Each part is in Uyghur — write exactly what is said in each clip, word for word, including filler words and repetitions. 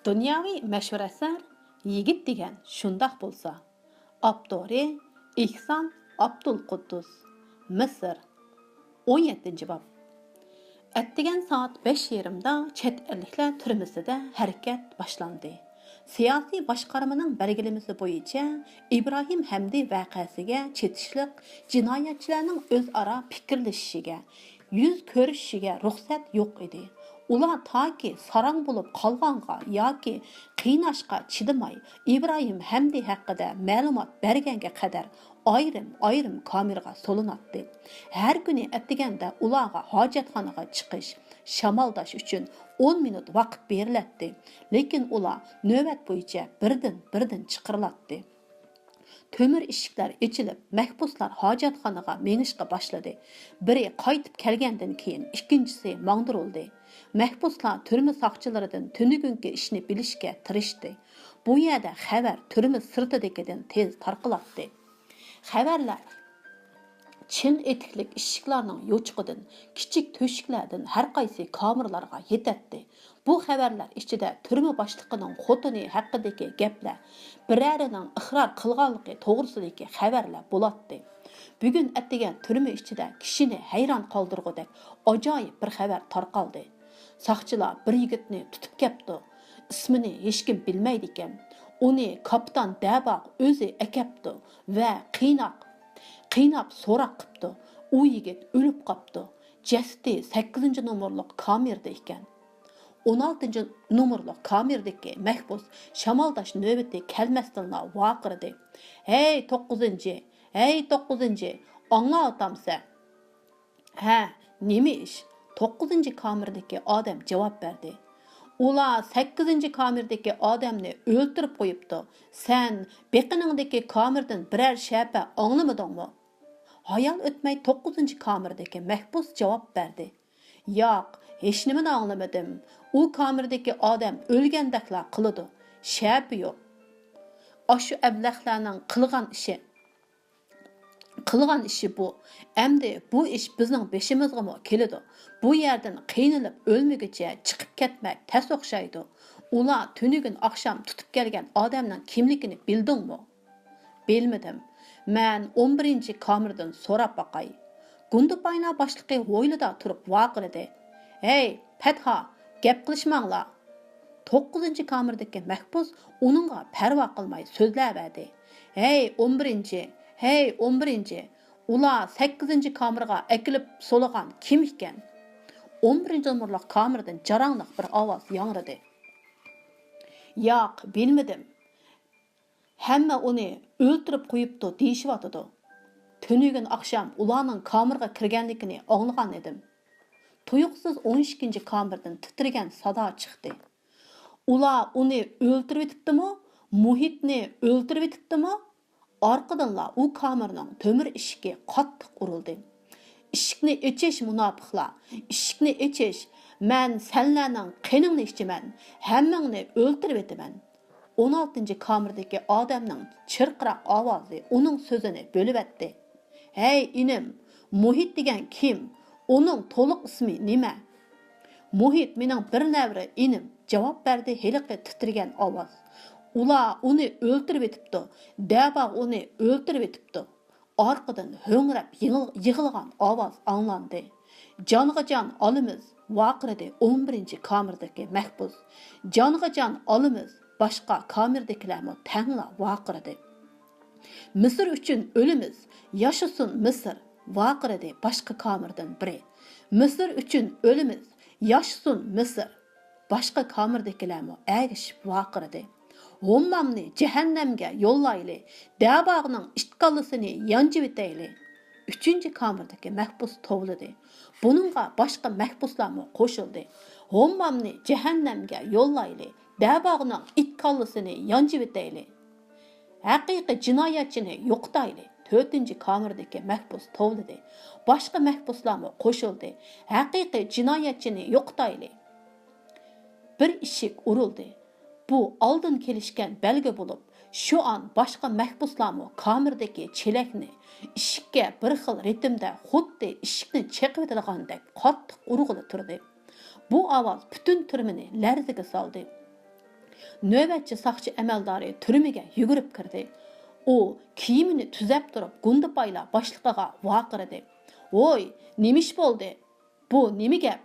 دۇنياۋى مەشھۇر ئەسەر يىگىت دېگەن شۇنداق بولسا. ئاپتورى ئېھسان ئابدۇلقۇددۇس. مىسىر. ئون يەتتىنچى باب. ئەتىگەن سائەت بەش يېرىمدا چەت ئەللىكلەر تۈرمىسىدە ھەرىكەت باشلاندى. سىياسىي باشقارمىنىڭ بەلگىلىمىسى بويىچە، ئىبراھىم ھەمدى ۋەقەسىگە چېتىشلىق جىنايەتچىلەرنىڭ ئۆزئارا پىكىرلىشىشىگە، يۈز كۆرۈشۈشىگە رۇخسەت يوق ئىدى. ئۇلار تاكى ساراڭ بولۇپ قالغانغا ياكى قىيناشقا چىدىماي، ئىبراھىم ھەمدى ھەققىدە مەلۇمات بەرگەنگە قەدەر ئايرىم-ئايرىم كامېرغا سولىناتتى. ھەر كۈنى ئەتىگەندە ئۇلارغا ھاجەتخانىغا چىقىش، شامالداش ئۈچۈن ئون مىنۇت ۋاقىت بېرىلەتتى، لېكىن ئۇلار نۆۋەت بويىچە بىردىن-بىردىن چىقىرىلاتتى. تۆمۈر ئىشىكلەر ئېچىلىپ، مەھبۇسلار ھاجەتخانىغا مېڭىشقا باشلىدى. بىرى قايتىپ كەلگەندىن كېيىن، ئىككىنچىسى ماڭدۇرۇلدى. مەھبۇسلار تۈرمە ساقچىلىرىدىن تۈنۈگۈنكى ئىشنى بىلىشكە تىرىشتى. بۇ يەردە خەۋەر تۈرمە سىرتىدىكىدىن تېز تارقىلاتتى. خەۋەرلەر چىڭ ئېتىكلىك ئىشىكلارنىڭ يوچۇقىدىن، كىچىك تۆشۈكلەردىن ھەرقايسى كامېرلارغا يېتەتتى. بۇ خەۋەرلەر ئىچىدە تۈرمە باشلىقىنىڭ خوتۇنى ھەققىدىكى گەپلەر، بىرەرىنىڭ ئىقرار قىلغانلىقى توغرىسىدىكى خەۋەرلەر بولاتتى. بۈگۈن ئەتىگەن تۈرمە ئىچىدە كىشىنى ھەيران قالدۇرغۇدەك ئاجايىپ بىر خەۋەر تارقالدى. ساقچىلار بىر يىگىتنى تۇتۇپ كەپتۇ. ئىسمىنى ھېچكىم بىلمەيدىكەن. ئۇنى كاپىتان دەباغ ئۆزى ئەكەپتۇ ۋە قىيناق، قىيناپ سوراق قىپتۇ. ئۇ يىگىت ئۆلۈپ قاپتۇ. جەسىتى سەككىزىنچى نومۇرلۇق كامېردا ئىكەن. ئون ئالتىنچى نومۇرلۇق كامېردىكى مەھبۇس شامالداش نۆۋىتى كەلمەستىنلا ۋارقىرىدى. ھەي، توققۇزىنچى! ھەي، توققۇزىنچى! ئاڭلاۋاتامسەن؟ ھە، نېمە ئىش؟ توققۇزىنچى كامېردىكى ئادەم جاۋاب بەردى. ئۇلار سەككىزىنچى كامېردىكى ئادەمنى ئۆلتۈرۈپ قويۇپتۇ. سەن بېقىنىڭدىكى كامېردىن بىرەر شەپە ئاڭلىمىدىڭمۇ؟ ھايال ئۆتمەي توققۇزىنچى كامېردىكى مەھبۇس جاۋاب بەردى. ياق، ھېچنېمىنى ئاڭلىمىدىم. ئۇ كامېردىكى ئادەم ئۆلگەندەكلا قىلىدۇ. شەپە يوق. ئاشۇ ئەبلەخلەرنىڭ قىلغان ئىشى، قىلغان ئىشى بۇ. ئەمدى بۇ ئىش بىزنىڭ بېشىمىزغىمۇ كېلىدۇ. بۇ يەردىن قىينىلىپ ئۆلمىگۈچە چىقىپ كەتمەك تەس ئوخشايدۇ. ئۇلار تۈنۈگۈن ئاخشام تۇتۇپ كەلگەن ئادەمنىڭ كىملىكىنى بىلدىڭمۇ؟ بىلمىدىم. مەن ئون بىرىنچى كامېردىن سوراپ باقاي. گۇندىپاينا باشلىقى ھويلىدا تۇرۇپ ۋارقىرىدى. ھەي، پەتھا، گەپ قىلىشماڭلار! توققۇزىنچى كامېردىكى مەھبۇس ئۇنىڭغا پەرۋا قىلماي سۆزلەۋەردى. ھەي، ئون بىرىنچى! ھەي، ئون بىرىنچى! ئۇلار سەككىزىنچى كامېرغا ئەكېلىپ سولىغان كىم ئىكەن؟ ئون بىرىنچى نومۇرلۇق كامېردىن جاراڭلىق بىر ئاۋاز ياڭرىدى. ياق، بىلمىدىم. ھەممە ئۇنى ئۆلتۈرۈپ قويۇپتۇ دېيىشىۋاتىدۇ. تۈنۈگۈن ئاخشام ئۇلارنىڭ كامېرغا كىرگەنلىكىنى ئاڭلىغان ئىدىم. تۇيۇقسىز ئون ئىككىنچى كامېردىن تىترىگەن سادا چىقتى. ئۇلار ئۇنى ئۆلتۈرۈۋېتىپتىمۇ؟ مۇھىتنى ئۆلتۈرۈۋېتىپتىمۇ؟ ئارقىدىنلا ئۇ كامېرنىڭ تۆمۈر ئىشىكى قاتتىق ئۇرۇلدى. ئىشىكنى ئېچىش، مۇناپىقلار! ئىشىكنى ئېچىش! مەن سەنلەرنىڭ قېنىڭنى ئىچىمەن، ھەممىڭنى ئۆلتۈرۈۋېتىمەن! ئون ئالتىنچى كامېردىكى ئادەمنىڭ چىرقىراق ئاۋازى ئۇنىڭ سۆزىنى بۆلۈۋەتتى. ھەي، ئىنىم، مۇھىت دېگەن كىم؟ ئۇنىڭ تولۇق ئىسمى نېمە؟ مۇھىت مېنىڭ بىر نەۋرە ئىنىم، جاۋاب بەردى ھېلىقى تىترىگەن ئاۋاز. ئۇلار ئۇنى ئۆلتۈرۈۋېتىپتۇ، دەباغ ئۇنى ئۆلتۈرۈۋېتىپتۇ. ئارقىدىن ھۆڭرەپ يىغىل-، يىغلىغان ئاۋاز ئاڭلاندى. جانغا جان ئالىمىز! ۋارقىرىدى ئون بىرىنچى كامېردىكى مەھبۇس. جانغا جان ئالىمىز! باشقا كامېردىكىلەرمۇ تەڭلا ۋارقىرىدى. مىسىر ئۈچۈن ئۆلىمىز! ياشىسۇن مىسىر! ۋارقىرىدى باشقا كامېردىن بىرى. مىسىر ئۈچۈن ئۆلىمىز! ياشىسۇن مىسىر! باشقا كامېردىكىلەرمۇ ئەگىشىپ ۋارقىرىدى. ھوممامنى جەھەننەمگە يوللايلى، دەباغنىڭ ئىت كاللىسىنى يانجىۋېتەيلى. ئۈچىنچى كامېردىكى مەھبۇس توۋلىدى. بۇنىڭغا باشقا مەھبۇسلارمۇ قوشۇلدى. ھوممامنى جەھەننەمگە يوللايلى، دەباغنىڭ ئىت كاللىسىنى يانجىۋېتەيلى. ھەقىقىي جىنايەتچىنى يوقىتايلى، تۆتىنچى كامېردىكى مەھبۇس توۋلىدى. باشقا مەھبۇسلارمۇ قوشۇلدى. ھەقىقىي جىنايەتچىنى يوقىتايلى. بىر ئىشىك ئۇرۇلدى. بۇ ئالدىن كېلىشكەن بەلگە بولۇپ، شۇ ئان باشقا مەھبۇسلارمۇ كامېردىكى چېلەكنى ئىشىككە بىر خىل رىتىمدە، خۇددى ئىشىكنى چېقىۋېتىدىغاندەك قاتتىق ئۇرغىلى تۇردى. بۇ ئاۋاز پۈتۈن تۈرمىنى لەرزىگە سالدى. نۆۋەتچى ساقچى ئەمەلدارى تۈرمىگە يۈگۈرۈپ كىردى. ئۇ كىيىمىنى تۈزەپ تۇرۇپ، گۇندىپايلار باشلىقىغا ۋارقىرىدى. ۋوي، نېمە ئىش بولدى؟ بۇ نېمە گەپ؟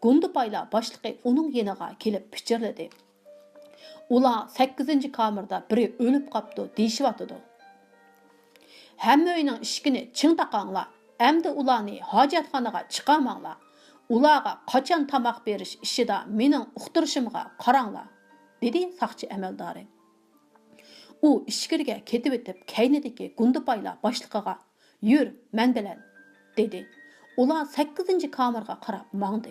گۇندىپايلار باشلىقى ئۇنىڭ يېنىغا كېلىپ پىچىرلىدى. ئۇلار سەككىزىنچى كامېردا بىرى ئۆلۈپ قاپتۇ دېيىشىۋاتىدۇ. ھەممە ئۆينىڭ ئىشىكىنى چىڭ تاقاڭلار. ئەمدى ئۇلارنى ھاجەتخانىغا چىقارماڭلار. ئۇلارغا قاچان تاماق بېرىش ئىشىدا مېنىڭ ئۇقتۇرۇشۇمغا قاراڭلار، دېدى ساقچى ئەمەلدارى. ئۇ ئىچكىرىگە كېتىۋېتىپ، كەينىدىكى گۇندىپايلار باشلىقىغا، يۈر، مەن بىلەن، دېدى. ئۇلار سەككىزىنچى كامېرغا قاراپ ماڭدى.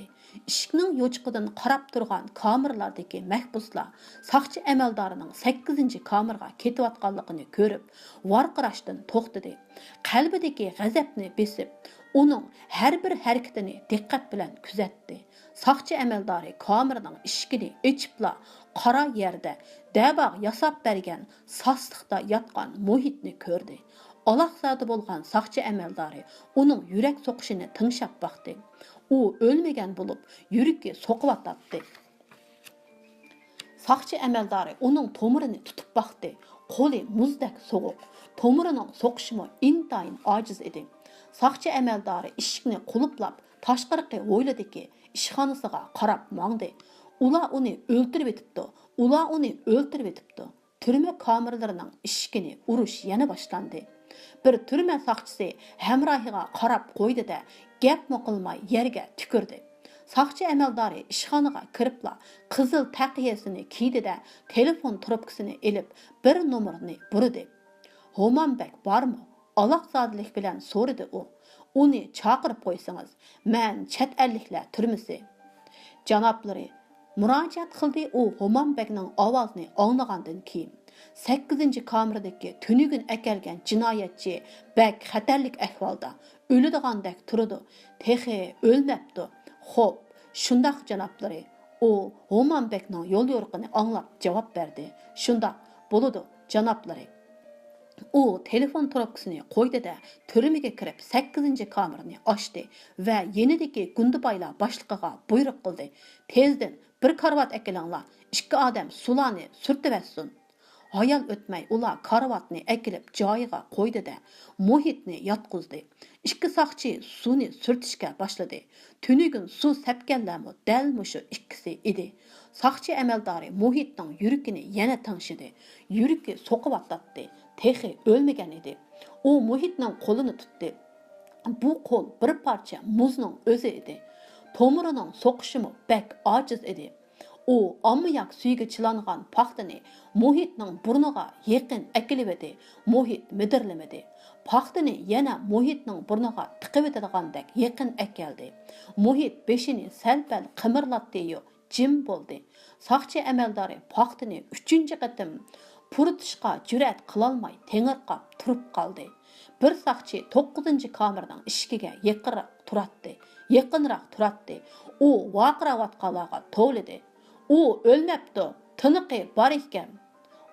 ئىشىكنىڭ يوچۇقىدىن قاراپ تۇرغان كامېرلاردىكى مەھبۇسلار ساقچى ئەمەلدارىنىڭ سەككىزىنچى كامېرغا كېتىۋاتقانلىقىنى كۆرۈپ، ۋارقىراشتىن توختىدى. قەلبىدىكى غەزەپنى بېسىپ، ئۇنىڭ ھەر بىر ھەرىكىتىنى دىققەت بىلەن كۆزەتتى. ساقچى ئەمەلدارى كامېرنىڭ ئىشىكىنى ئېچىپلا، قارا يەردە دەباغ ياساپ بەرگەن ساسلىقتا ياتقان مۇھىتنى كۆردى. ئالاقزادە بولغان ساقچى ئەمەلدارى ئۇنىڭ يۈرەك سوقۇشىنى تىڭشاپ باقتى. ئۇ ئۆلمىگەن بولۇپ، يۈرىكى سوقۇۋاتاتتى. ساقچى ئەمەلدارى ئۇنىڭ تومۇرىنى تۇتۇپ باقتى. قولى مۇزدەك سوغۇق. تومۇرىنىڭ سوقۇشىمۇ ئىنتايىن ئاجىز ئىدى. ساقچى ئەمەلدارى ئىشىكنى قۇلۇپلاپ، تاشقىرىقى ھويلىدىكى ئىشخانىسىغا قاراپ ماڭدى. ئۇلار ئۇنى ئۆلتۈرۈۋېتىپتۇ. ئۇلار ئۇنى ئۆلتۈرۈۋېتىپتۇ. تۈرمە كامېرلىرىنىڭ ئىشىكىنى ئۇرۇش يەنە باشلاندى. بىر تۈرمە ساقچىسى ھەمراھىغا قاراپ قويدى-دە، گەپمۇ قىلماي يەرگە تۈكۈردى. ساقچى ئەمەلدارى ئىشخانىغا كىرىپلا، قىزىل تەقىيەسىنى كىيدى-دە، تېلېفون تروپكىسىنى ئېلىپ، بىر نومۇرنى بۇرىدى. ھومان بەگ بارمۇ؟ ئالاقزادىلىك بىلەن سورىدى ئۇ. ئۇنى چاقىرىپ قويسىڭىز، مەن چەت ئەللىكلەر تۈرمىسى. جانابلىرى، مۇراجىئەت قىلدى ئۇ ھومان بەگنىڭ ئاۋازىنى ئاڭلىغاندىن كېيىن. سەككىزىنچى كامېردىكى تۈنۈگۈن ئەكەلگەن جىنايەتچى بەك خەتەرلىك ئەھۋالدا، ئۆلىدىغاندەك تۇرىدۇ، تېخى ئۆلمەپتۇ. خوپ، شۇنداق جانابلىرى، ئۇ ھومان بەگنىڭ يوليورۇقىنى ئاڭلاپ جاۋاب بەردى. شۇنداق، بولىدۇ، جانابلىرى. ئۇ تېلېفون تروپكىسىنى قويدى-دە، تۈرمىگە كىرىپ، سەككىزىنچى كامېرنى ئاچتى ۋە يېنىدىكى گۇندىپايلار باشلىقىغا بۇيرۇق قىلدى، تېزدىن بىر كارىۋات ئەكېلىڭلار، ئىككى ئادەم سۇلارنى سۈرتۈۋەتسۇن. ھايال ئۆتمەي ئۇلار كارىۋاتنى ئەكېلىپ جايىغا قويدى-دە، مۇھىتنى ياتقۇزدى. ئىككى ساقچى سۇنى سۈرتۈشكە باشلىدى. تۈنۈگۈن سۇ سەپكەنلەرمۇ دەل مۇشۇ ئىككىسى ئىدى. ساقچى ئەمەلدارى مۇھىتنىڭ يۈرىكىنى يەنە تىڭشىدى. يۈرىكى سوقۇۋاتاتتى. تېخى ئۆلمىگەن ئىدى. ئۇ مۇھىتنىڭ قولىنى تۇتتى. بۇ قول بىر پارچە مۇزنىڭ ئۆزى ئىدى. تومۇرىنىڭ سوقۇشىمۇ بەك ئاجىز ئىدى. ئۇ ئاممىياك سۈيىگە چىلانغان پاختىنى مۇھىتنىڭ بۇرنىغا يېقىن ئەكېلىۋىدى. مۇھىت مىدىرلىمىدى. پاختىنى يەنە مۇھىتنىڭ بۇرنىغا تىقىۋېتىدىغاندەك يېقىن ئەكەلدى. مۇھىت بېشىنى سەل-پەل قىمىرلاتتى-يۇ، جىم بولدى. ساقچى ئەمەلدارى پاختىنى ئۈچىنچى قېتىم پۇرىتىشقا جۈرئەت قىلالماي تېڭىرقاپ تۇرۇپ قالدى. بىر ساقچى توققۇزىنچى كامېرنىڭ ئىشىكىگە يېقىنراق تۇراتتى. يېقىنراق تۇراتتى. ئۇ ۋارقىراۋاتقانلارغا توۋلىدى. ئۇ ئۆلمەپتۇ، تىنىقى بار ئىكەن.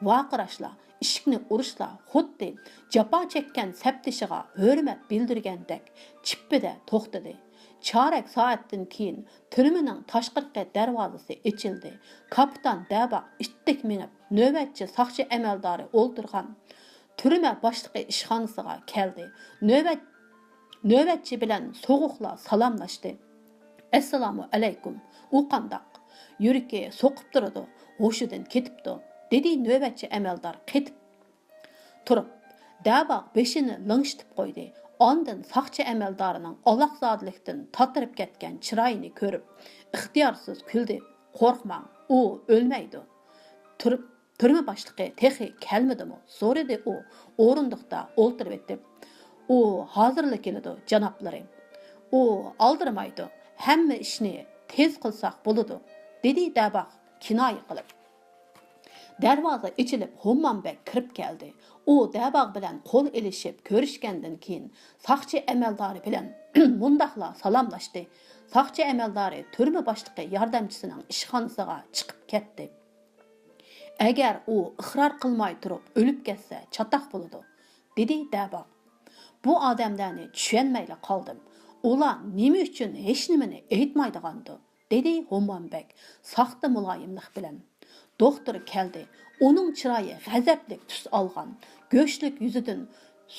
ۋارقىراشلار، ئىشىكنى ئۇرۇشلار خۇددى جاپا چەككەن سەپدىشىغا ھۆرمەت بىلدۈرگەندەك چىپپىدە توختىدى. چارەك سائەتتىن كېيىن تۈرمىنىڭ تاشقىرىقى دەرۋازىسى ئېچىلدى. كاپىتان دەباغ ئىتتىك مېڭىپ، نۆۋەتچى ساقچى ئەمەلدارى ئولتۇرغان تۈرمە باشلىقى ئىشخانىسىغا كەلدى. نۆۋەت، نۆۋەتچى بىلەن سوغۇقلا سالاملاشتى. ئەسسالامۇ ئەلەيكۇم. ئۇ قانداق؟ يۈرىكى سوقۇپ تۇرىدۇ، ھوشىدىن كېتىپتۇ، دېدى نۆۋەتچى ئەمەلدار قېتىپ تۇرۇپ. دەباغ بېشىنى لىڭشىتىپ قويدى. ئاندىن ساقچى ئەمەلدارىنىڭ ئالاقزادىلىكتىن تاتىرىپ كەتكەن چىرايىنى كۆرۈپ، ئىختىيارسىز كۈلدى. قورقماڭ، ئۇ ئۆلمەيدۇ. تۈر-، تۈرمە باشلىقى تېخى كەلمىدىمۇ؟ سورىدى ئۇ ئورۇندۇقتا ئولتۇرۇۋېتىپ. ئۇ ھازىرلا كېلىدۇ، جانابلىرى. ئۇ ئالدىرىمايدۇ، ھەممە ئىشنى تېز قىلساق بولىدۇ، دېدى دەباغ كىنايە قىلىپ. دەرۋازا ئېچىلىپ، ھوممام بەگ كىرىپ كەلدى. ئۇ دەباغ بىلەن قول ئېلىشىپ كۆرۈشكەندىن كېيىن، ساقچى ئەمەلدارى بىلەن مۇنداقلا سالاملاشتى. ساقچى ئەمەلدارى تۈرمە باشلىقى ياردەمچىسىنىڭ ئىشخانىسىغا چىقىپ كەتتى. ئەگەر ئۇ ئىقرار قىلماي تۇرۇپ ئۆلۈپ كەتسە، چاتاق بولىدۇ، دېدى دەباغ. بۇ ئادەملەرنى چۈشەنمەيلا قالدىم. ئۇلار نېمە ئۈچۈن ھېچنېمىنى ئېيتمايدىغاندۇ؟ دېدى ھوممام بەگ ساختا مۇلايىملىق بىلەن. دوختۇر كەلدى. ئۇنىڭ چىرايى غەزەپلىك تۈس ئالغان، گۆشلۈك يۈزىدىن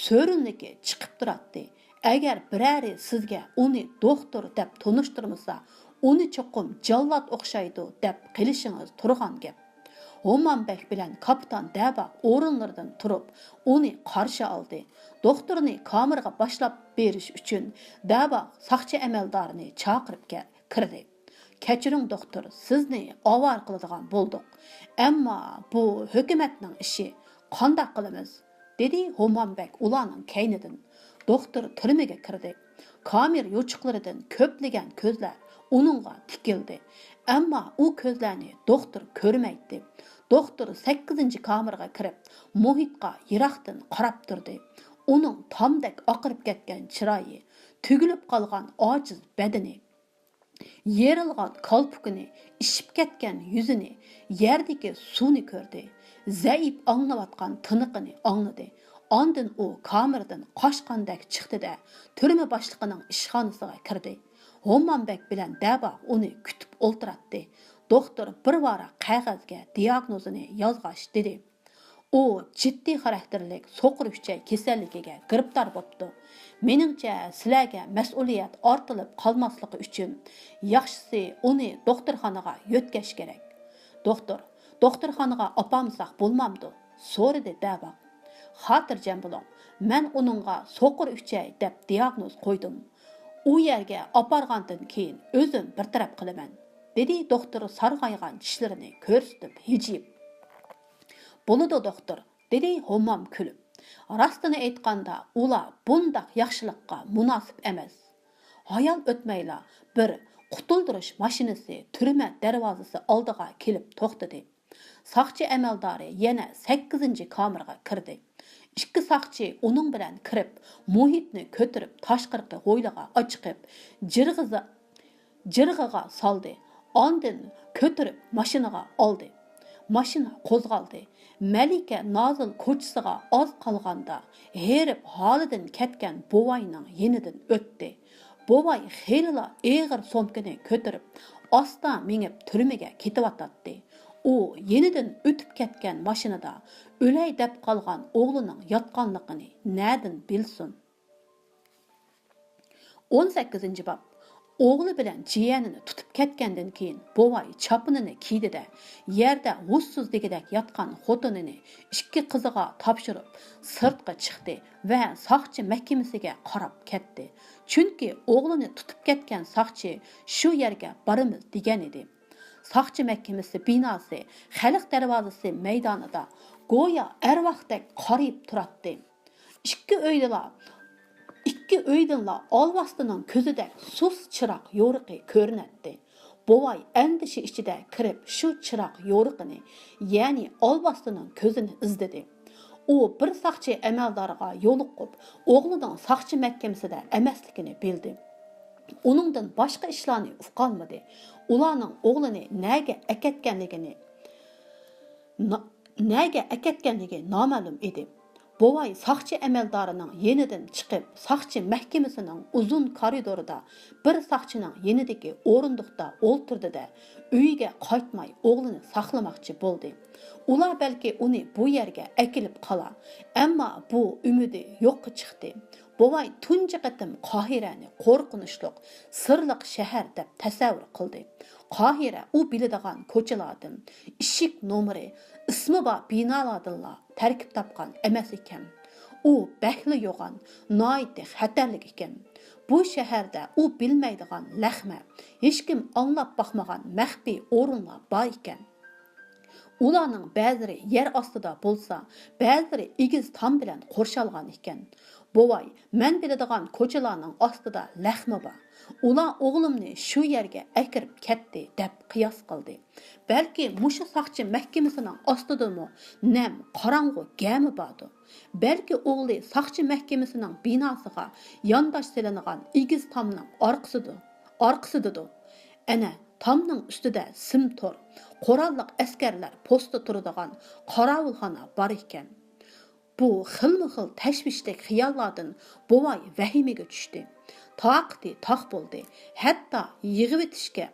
سۆرۈنلۈكى چىقىپ تۇراتتى. ئەگەر بىرەرى سىزگە ئۇنى دوختۇر دەپ تونۇشتۇرمىسا، ئۇنى چوقۇم جاللات ئوخشايدۇ دەپ قېلىشىڭىز تۇرغان گەپ. ھومام بەگ بىلەن كاپىتان دەباغ ئورۇنلىرىدىن تۇرۇپ، ئۇنى قارشى ئالدى. دوختۇرنى كامېرغا باشلاپ بېرىش ئۈچۈن دەباغ ساقچى ئەمەلدارىنى چاقىرىپ كە-، كىردى. «كەچۈرۈڭ، دوختۇر، سىزنى ئاۋارە قىلىدىغان بولدۇق. ئەمما بۇ ھۆكۈمەتنىڭ ئىشى. قانداق قىلىمىز؟» دېدى ھومام بەگ ئۇلارنىڭ كەينىدىن. دوختۇر تۈرمىگە كىردى. كامېر يوچۇقلىرىدىن كۆپلىگەن كۆزلەر ئۇنىڭغا تىكىلدى. ئەمما ئۇ كۆزلەرنى دوختۇر كۆرمەيتتى. دوختۇر سەككىزىنچى كامېرغا كىرىپ، مۇھىتقا يىراقتىن قاراپ تۇردى. ئۇنىڭ تامدەك ئاقىرىپ كەتكەن چىرايى، تۈگۈلۈپ قالغان ئاجىز بەدىنى، يېرىلغان كالپۇكىنى، ئىششىپ كەتكەن يۈزىنى، يەردىكى سۇنى كۆردى. زەئىپ ئاڭلاۋاتقان تىنىقىنى ئاڭلىدى. ئاندىن ئۇ كامېردىن قاچقاندەك چىقتى-دە، تۈرمە باشلىقىنىڭ ئىشخانىسىغا كىردى. ھومام بەگ بىلەن دەباغ ئۇنى كۈتۈپ ئولتۇراتتى. دوختۇر بىر ۋاراق قەغەزگە دىياگنوزىنى يازغاچ دېدى: ئۇ جىددىي خاراكتېرلىك سوقۇر ئۈچەي كېسەللىكىگە گىرىپتار بوپتۇ. مېنىڭچە، سىلەرگە مەسئۇلىيەت ئارتىلىپ قالماسلىقى ئۈچۈن، ياخشىسى ئۇنى دوختۇرخانىغا يۆتكەش كېرەك. دوختۇر، دوختۇرخانىغا ئاپارمىساق بولمامدۇ؟ سورىدى دەباغ. خاتىرجەم بولۇڭ، مەن ئۇنىڭغا سوقۇر ئۈچەي دەپ دىياگنوز قويدۇم. ئۇ يەرگە ئاپارغاندىن كېيىن ئۆزۈم بىر تەرەپ قىلىمەن، دېدى دوختۇر سارغايغان چىشلىرىنى كۆرسىتىپ ھىجىيىپ. بولىدۇ، دوختۇر، دېدى ھومام كۈلۈپ. راستىنى ئېيتقاندا، ئۇلار بۇنداق ياخشىلىققا مۇناسىپ ئەمەس. ھايال ئۆتمەيلا بىر قۇتۇلدۇرۇش ماشىنىسى تۈرمە دەرۋازىسى ئالدىغا كېلىپ توختىدى. ساقچى ئەمەلدارى يەنە سەككىزىنچى كامېرغا كىردى. ئىككى ساقچى ئۇنىڭ بىلەن كىرىپ، مۇھىتنى كۆتۈرۈپ، تاشقىرىقى ھويلىغا ئاچىقىپ، جىرغىزا-، جىرغىغا سالدى. ئاندىن كۆتۈرۈپ ماشىنىغا ئالدى. ماشىنا قوزغالدى. مەلىكە نازىل كوچىسىغا ئاز قالغاندا، ھېرىپ ھالىدىن كەتكەن بوۋاينىڭ يېنىدىن ئۆتتى. بوۋاي خېلىلا ئېغىر سومكىنى كۆتۈرۈپ، ئاستا مېڭىپ تۈرمىگە كېتىۋاتاتتى. ئۇ يېنىدىن ئۆتۈپ كەتكەن ماشىنىدا ئۆلەي دەپ قالغان ئوغلىنىڭ ياتقانلىقىنى نەدىن بىلسۇن؟ ئون سەككىزىنچى باب. ئوغلى بىلەن جىيەنىنى تۇتۇپ كەتكەندىن كېيىن، بوۋاي چاپىنىنى كىيدى-دە، يەردە ھوشسىز دېگۈدەك ياتقان خوتۇنىنى ئىككى قىزىغا تاپشۇرۇپ، سىرتقا چىقتى ۋە ساقچى مەھكىمىسىگە قاراپ كەتتى. چۈنكى ئوغلىنى تۇتۇپ كەتكەن ساقچى شۇ يەرگە بارىمىز دېگەن ئىدى. ساقچى مەھكىمىسى بىناسى خەلق دەرۋازىسى مەيدانىدا گويا ئەرۋاختەك قارىيىپ تۇراتتى. ئىككى ئۆيدىلا، ئىككى ئۆيدىنلا ئالۋاستىنىڭ كۆزىدەك سۇس چىراغ يورۇقى كۆرۈنەتتى. بوۋاي ئەندىشە ئىچىدە كىرىپ شۇ چىراغ يورۇقىنى، يەنى ئالۋاستىنىڭ كۆزىنى ئىزدىدى. ئۇ بىر ساقچى ئەمەلدارىغا يولۇقۇپ، ئوغلىنىڭ ساقچى مەھكىمىسىدە ئەمەسلىكىنى بىلدى. ئۇنىڭدىن باشقا ئىشلارنى ئۇقالمىدى. ئۇلارنىڭ ئوغلىنى نەگە ئەكەتكەنلىكىنى، نا-، نەگە ئەكەتكەنلىكى نامەلۇم ئىدى. بوۋاي ساقچى ئەمەلدارىنىڭ يېنىدىن چىقىپ، ساقچى مەھكىمىسىنىڭ ئۇزۇن كارىدورىدا بىر ساقچىنىڭ يېنىدىكى ئورۇندۇقتا ئولتۇردى-دە، ئۆيىگە قايتماي ئوغلىنى ساقلىماقچى بولدى. ئۇلار بەلكى ئۇنى بۇ يەرگە ئەكېلىپ قالار، ئەمما بۇ ئۈمىدى يوققا چىقتى. بوۋاي تۇنجى قېتىم قاھىرەنى قورقۇنچلۇق، سىرلىق شەھەر دەپ تەسەۋۋۇر قىلدى. قاھىرە ئۇ بىلىدىغان كوچىلاردىن، ئىشىك نومۇرى، ئىسمى بار بىنالاردىنلا تەركىب تاپقان ئەمەس ئىكەن. ئۇ بەكلا يوغان، ناھايىتى خەتەرلىك ئىكەن. بۇ شەھەردە ئۇ بىلمەيدىغان لەخمە، ھېچكىم ئاڭلاپ باقمىغان مەخپىي ئورۇنلار بار ئىكەن. ئۇلارنىڭ بەزىلىرى يەر ئاستىدا بولسا، بەزىلىرى ئېگىز تام بىلەن قورشالغان ئىكەن. بوۋاي، مەن بىلىدىغان كوچىلارنىڭ ئاستىدا لەخمە بار. ئۇلار ئوغلۇمنى شۇ يەرگە ئەكىرىپ كەتتى، دەپ قىياس قىلدى. بەلكى مۇشۇ ساقچى مەھكىمىسىنىڭ ئاستىدىمۇ نەم، قاراڭغۇ گەمە باردۇ. بەلكى ئوغلى ساقچى مەھكىمىسىنىڭ بىناسىغا يانداش سېلىنغان ئېگىز تامنىڭ ئارقىسىدۇ، ئارقىسىدىدۇ. ئەنە، تامنىڭ ئۈستىدە سىم تور، قوراللىق ئەسكەرلەر پوستى تۇرىدىغان قاراۋۇلخانا بار ئىكەن. بۇ خىلمۇ خىل تەشۋىشلىك خىياللاردىن بوۋاي ۋەھىمىگە چۈشتى. تاقىتى تاق بولدى. ھەتتا يىغىۋېتىشكە،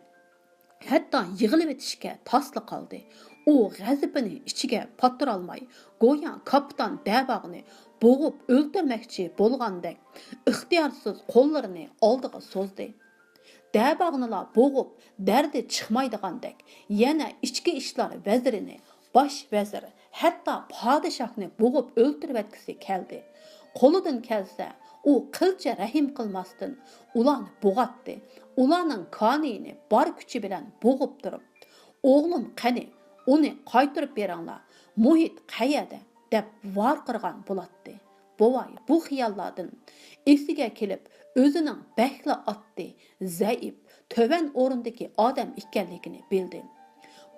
ھەتتا يىغلىۋېتىشكە تاسلا قالدى. ئۇ غەزىپىنى ئىچىگە پاتتۇرالماي، گويا كاپىتان دەباغنى بوغۇپ ئۆلتۈرمەكچى بولغاندەك، ئىختىيارسىز قوللىرىنى ئالدىغا سوزدى. دەباغنىلا بوغۇپ، دەردى چىقمايدىغاندەك، يەنە ئىچكى ئىشلار ۋەزىرىنى، باش ۋەزىر، ھەتتا پادىشاھنى بوغۇپ ئۆلتۈرۈۋەتكۈسى كەلدى. قولىدىن كەلسە، ئۇ قىلچە رەھىم قىلماستىن، ئۇلارنى بوغاتتى. ئۇلارنىڭ كانىيىنى بار كۈچى بىلەن بوغۇپ تۇرۇپ، «ئوغلۇم قېنى؟ ئۇنى قايتۇرۇپ بېرىڭلار! مۇھىت قەيەردە؟» دەپ ۋارقىرىغان بولاتتى. بوۋاي بۇ خىياللاردىن ئېسىگە كېلىپ، ئۆزىنىڭ بەكلا ئاددىي، زەئىپ، تۆۋەن ئورۇندىكى ئادەم ئىكەنلىكىنى بىلدى.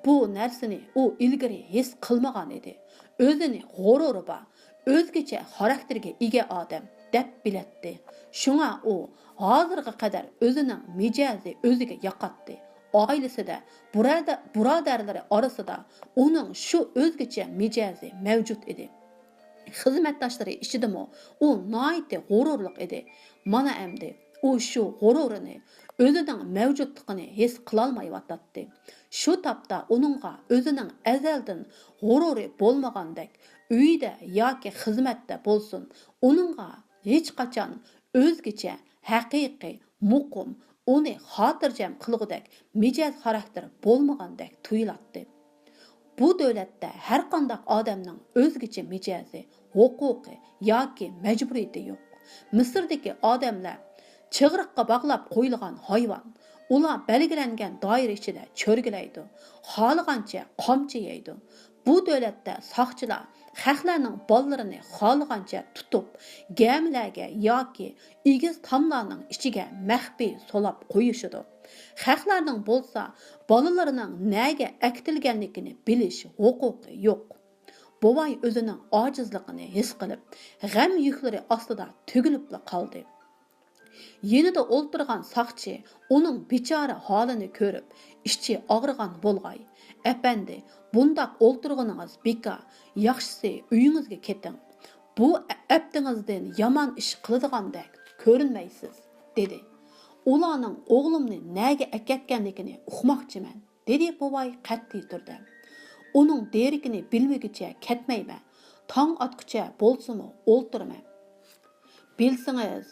بۇ نەرسىنى ئۇ ئىلگىرى ھېس قىلمىغان ئىدى. ئۆزىنى غۇرۇرى بار، ئۆزگىچە خاراكتېرگە ئىگە ئادەم دەپ بىلەتتى. شۇڭا ئۇ ھازىرغا قەدەر ئۆزىنىڭ مىجەزى ئۆزىگە ياقاتتى. ئائىلىسىدە، بۇرادە-، بۇرادەرلىرى ئارىسىدا ئۇنىڭ شۇ ئۆزگىچە مىجەزى مەۋجۇت ئىدى. خىزمەتداشلىرى ئىچىدىمۇ ئۇ ناھايىتى غۇرۇرلۇق ئىدى. مانا ئەمدى ئۇ شۇ غۇرۇرىنى، ئۆزىنىڭ مەۋجۇتلۇقىنى ھېس قىلالمايۋاتاتتى. شۇ تاپتا ئۇنىڭغا ئۆزىنىڭ ئەزەلدىن غۇرۇرى بولمىغاندەك، ئۆيدە ياكى خىزمەتتە بولسۇن، ئۇنىڭغا ھېچقاچان ئۆزگىچە، ھەقىقىي، مۇقىم، ئۇنى خاتىرجەم قىلغۇدەك مىجەز خاراكتېر بولمىغاندەك تۇيۇلاتتى. بۇ دۆلەتتە ھەرقانداق ئادەمنىڭ ئۆزگىچە مىجەزى، ھوقۇقى ياكى مەجبۇرىيىتى يوق. مىسىردىكى ئادەملەر چىغرىققا باغلاپ قويۇلغان ھايۋان. ئۇلار بەلگىلەنگەن دائىرە ئىچىدە چۆرگىلەيدۇ، خالىغانچە قامچا يەيدۇ. بۇ دۆلەتتە ساقچىلار خەقلەرنىڭ بالىلىرىنى خالىغانچە تۇتۇپ، گەمىلەرگە ياكى ئېگىز تاملارنىڭ ئىچىگە مەخپىي سولاپ قويۇشىدۇ. خەقلەرنىڭ بولسا بالىلىرىنىڭ نەگە ئەكېتىلگەنلىكىنى بىلىش ھوقۇقى يوق. بوۋاي ئۆزىنىڭ ئاجىزلىقىنى ھېس قىلىپ، غەم يۈكلىرى ئاستىدا تۈگۈلۈپلا قالدى. يېنىدا ئولتۇرغان ساقچى ئۇنىڭ بىچارە ھالىنى كۆرۈپ، ئىچى ئاغرىغان بولغاي. «ئەپەندى، بۇنداق ئولتۇرغىنىڭىز بىكار، ياخشىسى ئۆيىڭىزگە كېتىڭ. بۇ ئەپتىڭىزدىن يامان ئىش قىلىدىغاندەك كۆرۈنمەيسىز»، دېدى. «ئۇلارنىڭ ئوغلۇمنى نەگە ئەكەتكەنلىكىنى ئۇقماقچىمەن»، دېدى بوۋاي قەتئىي تۈردە. «ئۇنىڭ دېرىكىنى بىلمىگۈچە كەتمەيمەن، تاڭ ئاتقۇچە بولسىمۇ ئولتۇرىمەن.» «بىلسىڭىز،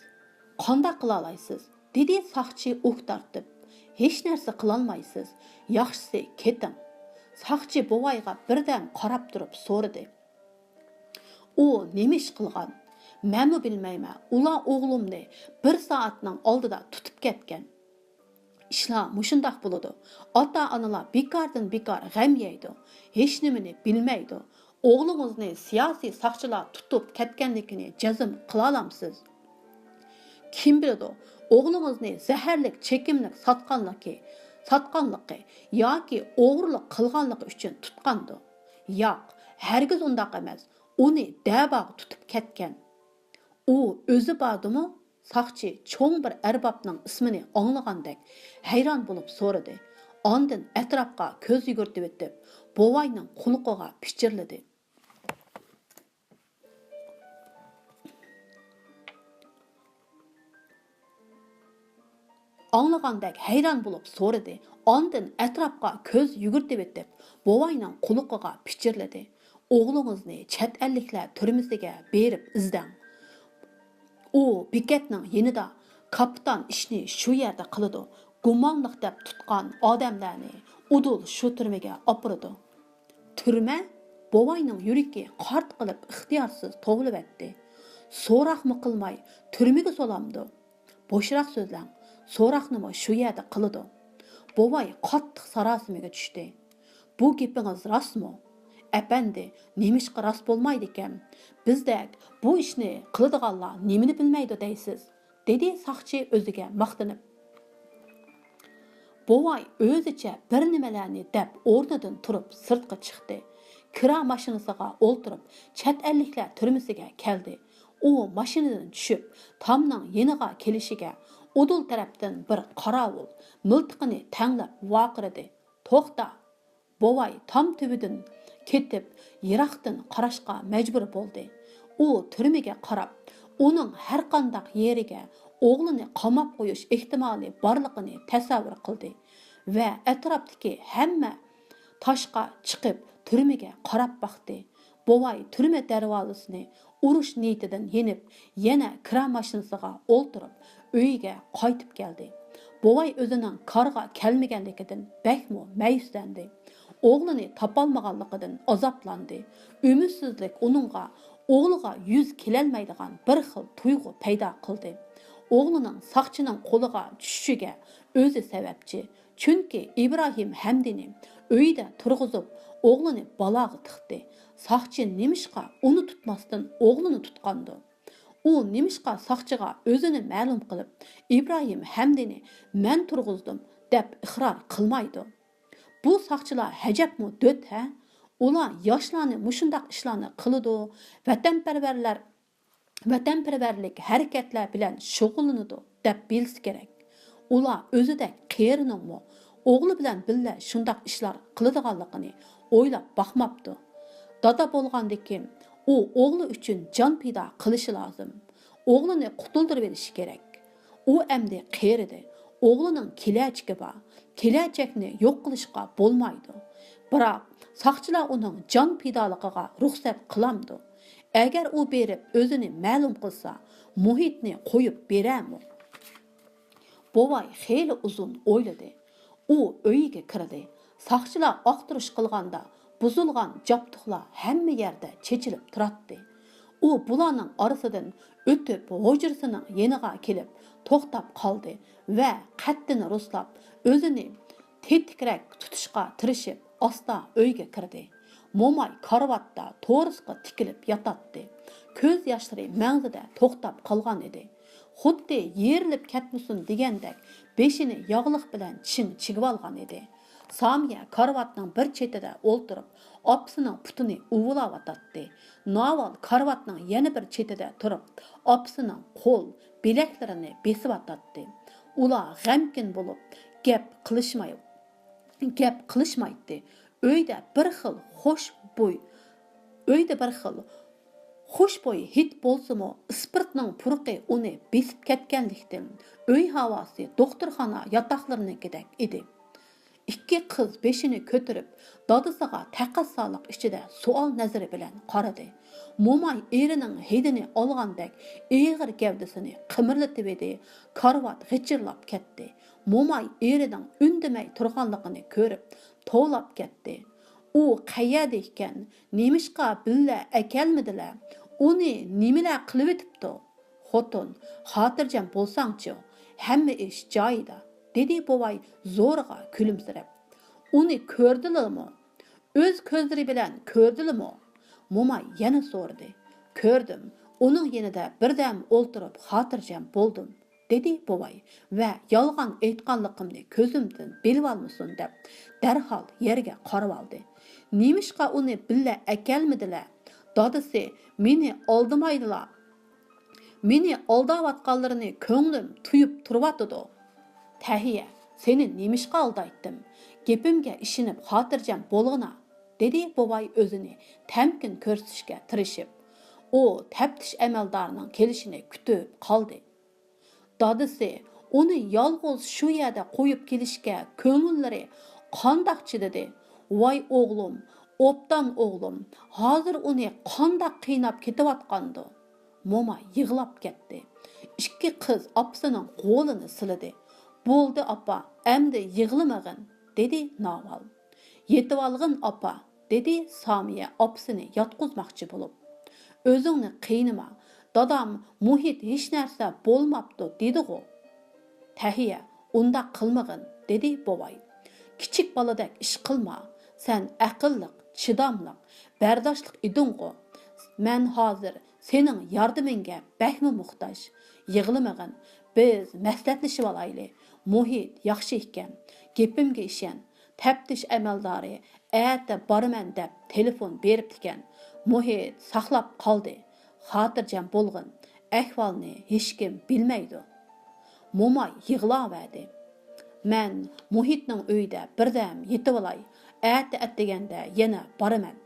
قانداق قىلالايسىز؟» دېدى ساقچى ئۇھ تارتىپ. «ھېچنەرسە قىلالمايسىز، ياخشىسى كېتىڭ.» ساقچى بوۋايغا بىردەم قاراپ تۇرۇپ سورىدى. «ئۇ نېمە ئىش قىلغان؟» «مەنمۇ بىلمەيمەن، ئۇلار ئوغلۇمنى بىر سائەتنىڭ ئالدىدا تۇتۇپ كەتكەن.» «ئىشلار مۇشۇنداق بولىدۇ. ئاتا-ئانىلار بىكاردىن بىكار غەم يەيدۇ، ھېچنېمىنى بىلمەيدۇ. ئوغلىڭىزنى سىياسىي ساقچىلار تۇتۇپ كەتكەنلىكىنى جەزم قىلالامسىز؟» «كىم بىلىدۇ، ئوغلىڭىزنى زەھەرلىك چېكىملىك ساتقانلىقى، ساتقانلىقى ياكى ئوغرىلىق قىلغانلىقى ئۈچۈن تۇتقاندۇ؟» «ياق، ھەرگىز ئۇنداق ئەمەس. ئۇنى دەباغ تۇتۇپ كەتكەن.» «ئۇ ئۆزى باردىمۇ؟» ساقچى چوڭ بىر ئەربابنىڭ ئىسمىنى ئاڭلىغاندەك ھەيران بولۇپ سورىدى. ئاندىن ئەتراپقا كۆز يۈگۈرتۈۋېتىپ، بوۋاينىڭ قۇلىقىغا پىچىرلىدى. ئاڭلىغاندەك ھەيران بولۇپ سورىدى. ئاندىن ئەتراپقا كۆز يۈگۈرتۈۋېتىپ، بوۋاينىڭ قۇلىقىغا پىچىرلىدى. «ئوغلىڭىزنى چەت ئەللىكلەر تۈرمىسىگە بېرىپ ئىزدەڭ. ئۇ بېكەتنىڭ يېنىدا، كاپىتان ئىشنى شۇ يەردە قىلىدۇ. گۇمانلىق دەپ تۇتقان ئادەملەرنى ئۇدۇل شۇ تۈرمىگە ئاپىرىدۇ.» «تۈرمە؟» بوۋاينىڭ يۈرىكى قارت قىلىپ ئىختىيارسىز توۋلىۋەتتى. «سوراقمۇ قىلماي تۈرمىگە سولامدۇ؟» «بوشراق سۆزلەڭ، سوراقنىمۇ شۇ يەردە قىلىدۇ.» بوۋاي قاتتىق ساراسىمىگە چۈشتى. «بۇ گېپىڭىز راستمۇ؟» «ئەپەندى، نېمىشقا راست بولمايدىكەن؟ بىزدەك بۇ ئىشنى قىلىدىغانلار نېمىنى بىلمەيدۇ دەيسىز؟» دېدى ساقچى ئۆزىگە ماختىنىپ. بوۋاي ئۆزىچە بىر نېمىلەرنى دەپ ئورنىدىن تۇرۇپ سىرتقا چىقتى. كىرا ماشىنىسىغا ئولتۇرۇپ چەت ئەللىكلەر تۈرمىسىگە كەلدى. ئۇ ماشىنىدىن چۈشۈپ تامنىڭ يېنىغا كېلىشىگە ئۇدۇل تەرەپتىن بىر قاراۋۇل مىلتىقىنى تەڭلەپ ۋارقىرىدى. «توختا!» بوۋاي تام تۈۋىدىن كېتىپ يىراقتىن قاراشقا مەجبۇر بولدى. ئۇ تۈرمىگە قاراپ، ئۇنىڭ ھەرقانداق يېرىگە ئوغلىنى قاماپ قويۇش ئېھتىمالى بارلىقىنى تەسەۋۋۇر قىلدى ۋە ئەتراپتىكى ھەممە تاشقا چىقىپ، تۈرمىگە قاراپ باقتى. بوۋاي تۈرمە دەرۋازىسىنى ئۇرۇش نىيىتىدىن يېنىپ، يەنە كىرا ماشىنىسىغا ئولتۇرۇپ، ئۆيىگە قايتىپ كەلدى. بوۋاي ئۆزىنىڭ كارغا كەلمىگەنلىكىدىن بەكمۇ مەيۈسلەندى. ئوغلىنى تاپالمىغانلىقىدىن ئازابلاندى. ئۈمىدسىزلىك ئۇنىڭغا، ئوغلىغا يۈز كېلەلمەيدىغان بىر خىل تۇيغۇ پەيدا قىلدى. ئوغلىنىڭ ساقچىنىڭ قولىغا چۈشۈشىگە ئۆزى سەۋەبچى. چۈنكى ئىبراھىم ھەمدىنى ئۆيدە تۇرغۇزۇپ، ئوغلىنى بالاغا تىقتى. ساقچى نېمىشقا ئۇنى تۇتماستىن ئوغلىنى تۇتقاندۇ؟ ئۇ نېمىشقا ساقچىغا ئۆزىنى مەلۇم قىلىپ، ئىبراھىم ھەمدىنى مەن تۇرغۇزدۇم دەپ ئىقرار قىلمايدۇ؟ بۇ ساقچىلار ھەجەپمۇ دۆت ھە؟ ئۇلار ياشلارنى مۇشۇنداق ئىشلارنى قىلىدۇ، ۋەتەنپەرۋەرلەر ۋەتەنپەرۋەرلىك ھەرىكەتلەر بىلەن شۇغۇللىنىدۇ دەپ بىلسە كېرەك. ئۇلار ئۆزىدەك قېرىنىڭمۇ ئوغلى بىلەن بىللە شۇنداق ئىشلار قىلىدىغانلىقىنى ئويلاپ باقماپتۇ. دادا بولغاندىكىن ئۇ ئوغلى ئۈچۈن جان پىدا قىلىشى لازىم. ئوغلىنى قۇتۇلدۇرۇۋېلىشى كېرەك. ئۇ ئەمدى قېرىدى. ئوغلىنىڭ كېلەچىكى بار. كېلەچەكنى يوق قىلىشقا بولمايدۇ. بىراق ساقچىلار ئۇنىڭ جان پىدالىقىغا رۇخسەت قىلامدۇ؟ ئەگەر ئۇ بېرىپ ئۆزىنى مەلۇم قىلسا، مۇھىتنى قويۇپ بېرەرمۇ؟ بوۋاي خېلى ئۇزۇن ئويلىدى. ئۇ ئۆيىگە كىردى. ساقچىلار ئاختۇرۇش قىلغاندا بۇزۇلغان جابدۇقلار ھەممە يەردە چېچىلىپ تۇراتتى. ئۇ بۇلارنىڭ ئارىسىدىن ئۆتۈپ ھۇجرىسىنىڭ يېنىغا كېلىپ توختاپ قالدى ۋە قەددىنى رۇسلاپ، ئۆزىنى تېتىكرەك تۇتۇشقا تىرىشىپ، ئاستا ئۆيگە كىردى. موماي كارىۋاتتا تورۇسقا تىكىلىپ ياتاتتى. كۆز ياشلىرى مەڭزىدە توختاپ قالغان ئىدى. خۇددى يېرىلىپ كەتمىسۇن دېگەندەك بېشىنى ياغلىق بىلەن چىڭ چىگىۋالغان ئىدى. سامىيە كارىۋاتنىڭ بىر چېتىدە ئولتۇرۇپ، ئاپىسىنىڭ پۇتىنى ئۇۋىلاۋاتاتتى. ناۋال كارىۋاتنىڭ يەنە بىر چېتىدە تۇرۇپ، ئاپىسىنىڭ قول، بىلەكلىرىنى بېسىۋاتاتتى. ئۇلار غەمكىن بولۇپ، گەپ قىلىشماي، گەپ قىلىشمايتتى. ئۆيدە بىر خىل خوش بوي، ئۆيدە بىر خىل خۇشبۇي ھىد بولسىمۇ، ئىسپىرتنىڭ پۇرىقى ئۇنى بېسىپ كەتكەنلىكتىن، ئۆي ھاۋاسى دوختۇرخانا ياتاقلىرىنىڭكىدەك ئىدى. ئىككى قىز بېشىنى كۆتۈرۈپ، دادىسىغا تەقەززالىق ئىچىدە سوئال نەزىرى بىلەن قارىدى. موماي ئېرىنىڭ ھىدىنى ئالغاندەك ئېغىر گەۋدىسىنى قىمىرلىتىۋىدى، كارىۋات غىچىرلاپ كەتتى. موماي ئېرىنىڭ ئۈندىمەي تۇرغانلىقىنى كۆرۈپ، توۋلاپ كەتتى. ئۇ قەيەردە ئىكەن؟ نېمىشقا بىللە ئەكەلمىدىلە؟ ئۇنى نېمىلەر قىلىۋېتىپتۇ؟ خوتۇن، خاتىرجەم بولساڭچۇ، ھەممە ئىش جايىدا، دېدى بوۋاي زورىغا كۈلۈمسىرەپ. ئۇنى كۆردىلىمۇ؟ ئۆز كۆزلىرى بىلەن كۆردىلىمۇ؟ موماي يەنە سورىدى. كۆردۈم، ئۇنىڭ يېنىدا بىردەم ئولتۇرۇپ خاتىرجەم بولدۇم، دېدى بوۋاي ۋە يالغان ئېيتقانلىقىمنى كۆزۈمدىن بىلىۋالمىسۇن دەپ دەرھال يەرگە قارىۋالدى. نېمىشقا ئۇنى بىللە ئەكەلمىدىلە؟ دادىسى مېنى ئالدىمايدىلا. مېنى ئالداۋاتقانلىرىنى كۆڭلۈم تۇيۇپ تۇرۇۋاتىدۇ. تەھىيە، سېنى نېمىشقا ئالدايتتىم؟ گېپىمگە ئىشىنىپ خاتىرجەم بولغىنا، دېدى بوۋاي ئۆزىنى تەمكىن كۆرسىتىشكە تىرىشىپ. ئۇ تەپتىش ئەمەلدارىنىڭ كېلىشىنى كۈتۈپ قالدى. دادىسى ئۇنى يالغۇز شۇ يەردە قويۇپ كېلىشكە كۆڭۈللىرى قانداق چىدىدى؟ ۋاي ئوغلۇم، ئوبدان ئوغلۇم، ھازىر ئۇنى قانداق قىيناپ كېتىۋاتقاندۇ؟ موماي يىغلاپ كەتتى. ئىككى قىز ئاپىسىنىڭ قولىنى سىلىدى. بولدى ئاپا، ئەمدى يىغلىمىغىن، دېدى ناۋال. يېتىۋالغىن ئاپا، دېدى سامىيە ئاپىسىنى ياتقۇزماقچى بولۇپ. ئۆزۈڭنى قىينىما، دادام مۇھىت ھېچنەرسە بولماپتۇ دېدىغۇ. تەھىيە، ئۇنداق قىلمىغىن، دېدى بوۋاي. كىچىك بالىدەك ئىش قىلما، سەن ئەقىللىق، چىداملىق، بەرداشلىق ئىدىڭغۇ. مەن ھازىر سېنىڭ ياردىمىڭگە بەكمۇ موھتاج. يىغلىمىغىن، بىز مەسلىھەتلىشىۋالايلى. مۇھىت ياخشى ئىكەن، گېپىمگە ئىشەن. تەپتىش ئەمەلدارى ئەتە بارىمەن دەپ تېلېفون بېرىپتىكەن. مۇھىت ساقلاپ قالدى. خاتىرجەم بولغىن، ئەھۋالنى ھېچكىم بىلمەيدۇ. موماي يىغلاۋەردى. مەن مۇھىتنىڭ ئۆيىدە بىردەم يېتىۋالاي، ئەتە ئەتىگەندە يەنە بارىمەن.